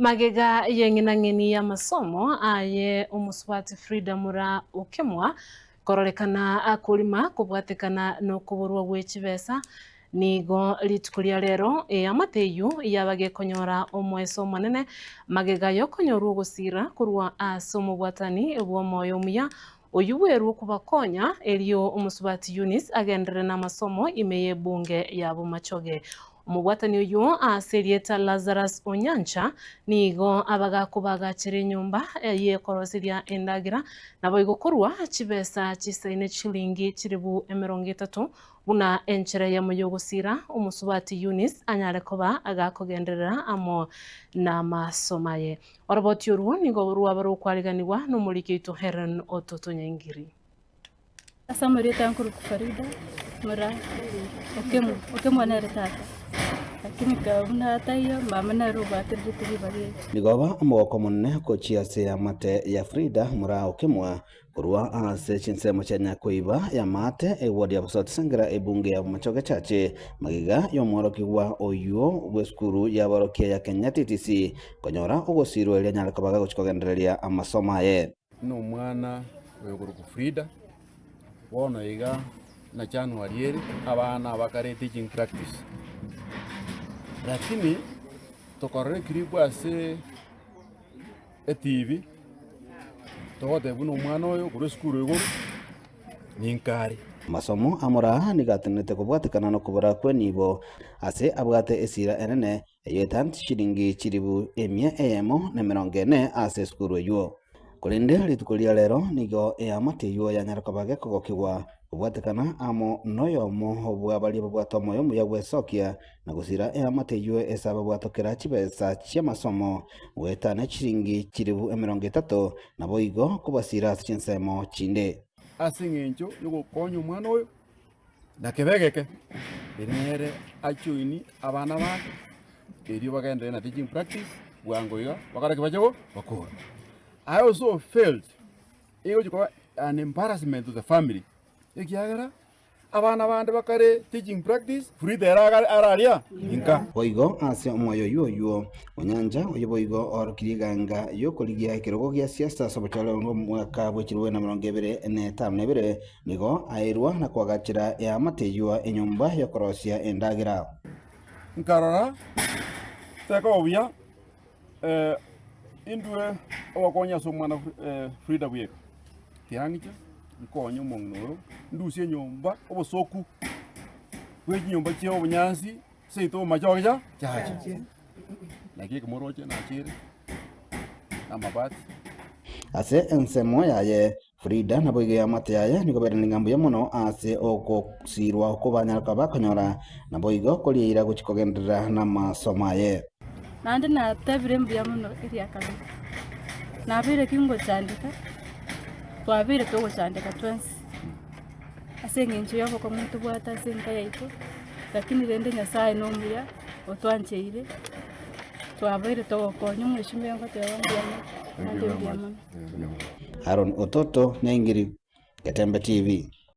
Magega y'eng'enang'eni y'amasomo aye omosubati Frida Mura Okemwa kororekana akorima kobwatekana nokoborwa gwe chibesa nigo rituko ria rero eamate eyio yaba gekonyora omoeso omonene magega yokonyorwa ogosira korwa ase omobwatani bw'omoyo omuya oyio bwerwe kobakonya erio omosubati Eunice agenderere namasomo ime y'ebunge ya Bomachoge. Omobwatani oyio ase erieta Lazarus Onyancha nigo abagakobagachera enyomba y'ekoroseria endagera, naboigo korwa chibesa chisaine chilingi chilibu emerongo etato buna enchera eyemo y'ogosiira omosubati Eunice anyare koba agakogenderera amo namasomo aye. Oroboti orwo nigo rwaba rokwariganigwa nomoriki oito Hellen Ototo Nyaingiri. Ase amarieta nkorokwa Farida Mura Okemwa, Okemwa nere tata, lakini ekero buna taiyo mama nere obwatererete ribaga eri. Nigo oba omogoko omonene gochia ase eamate ya Frida Mura Okemwa korwa ase chinsemo chia Nyakoiba y'amaate eward ya Bosoti Sengera ebunge ya Bomachoge Church magega y'omworokigwa oyio bw'esukuru y'aborokia ya Kenya TTC konyora ogosirwa erio anyare koba gagochia kogendereria amasomo aye. Buna omwana oyokorokwa Frida, bono iga na January ere, abana aba kare teaching practice. Lakini tokorora eclip ase etibi, togoteba buna omwana oyo korwa esukuru igoro ninka are. Amasomo a Moraa nigo atenenete kobwatekana nokobora kw'enibo ase abwate esira enene Eyio etanti chilingi chilifu emia eyemo na emerongo ene ase esukuru eyio. Korende rituko ria rero nigo eamate eyio yanyara koba gekogokigwa kobwatekana amo noyomo bwa baria babwate omoyo omuya bw'esokia na gosira eamate eyio ase ababwatokera chibesa chi'amasomo goetania chilingi chilifu emerongo etato naboigo kobasira ase chinsemo chinde. Ase engencho y'ogokonya omwana oyo Na kebe egeke, ere nere ajoini abana bande, erio bagenderere na teaching practice bwango iga, bakore ki bache go bakore. I also felt egochi koba an embarrassment to the family, ekiagera abana bande bakare teaching practice, Frida ere agare araria inka. Boigo ase omoyo oyio oyio, Onyancha oyio boigo oorokirie eganga y'okorigia ekerogo gia siasa ase obochore bw'omwaka bwe chilifu na emerongo ebere na etano na ebere, Nigo airwa na koagachera eamate eyio enyomba y'okorosia endagera. Nkarora tekoba buya indue ogokonya ase omwana Frida bweka, tiang'icha nkonye omong'ina oyo, ndusie enyomba obosoku bwe chinyomba chia obonyansi seito omomache ocha chacha. Naki ekemoroche nachire na amabati. Ase ensemo yaye Frida naboigo eamate yaye nigo bairaneria ng'a mbuya mono ase ogosirwa okwo banyara koba bakonyora, naboigo koria eira gochia kogenderera namasomo aye. Naende natebire mbuya mono eria kabere, nabeire ki ngochandeka, twabeire togochandeka twensi ase eng'encho ya obokong'u tobwate ase enka yaito, lakini rende Nyasaye nomuya otwancheire, twabeire togokonya omweshimiwa ngoteba mbuya mono, naende mbuya mono. Aaron Ototo, Nyaingiri, Getembe TV.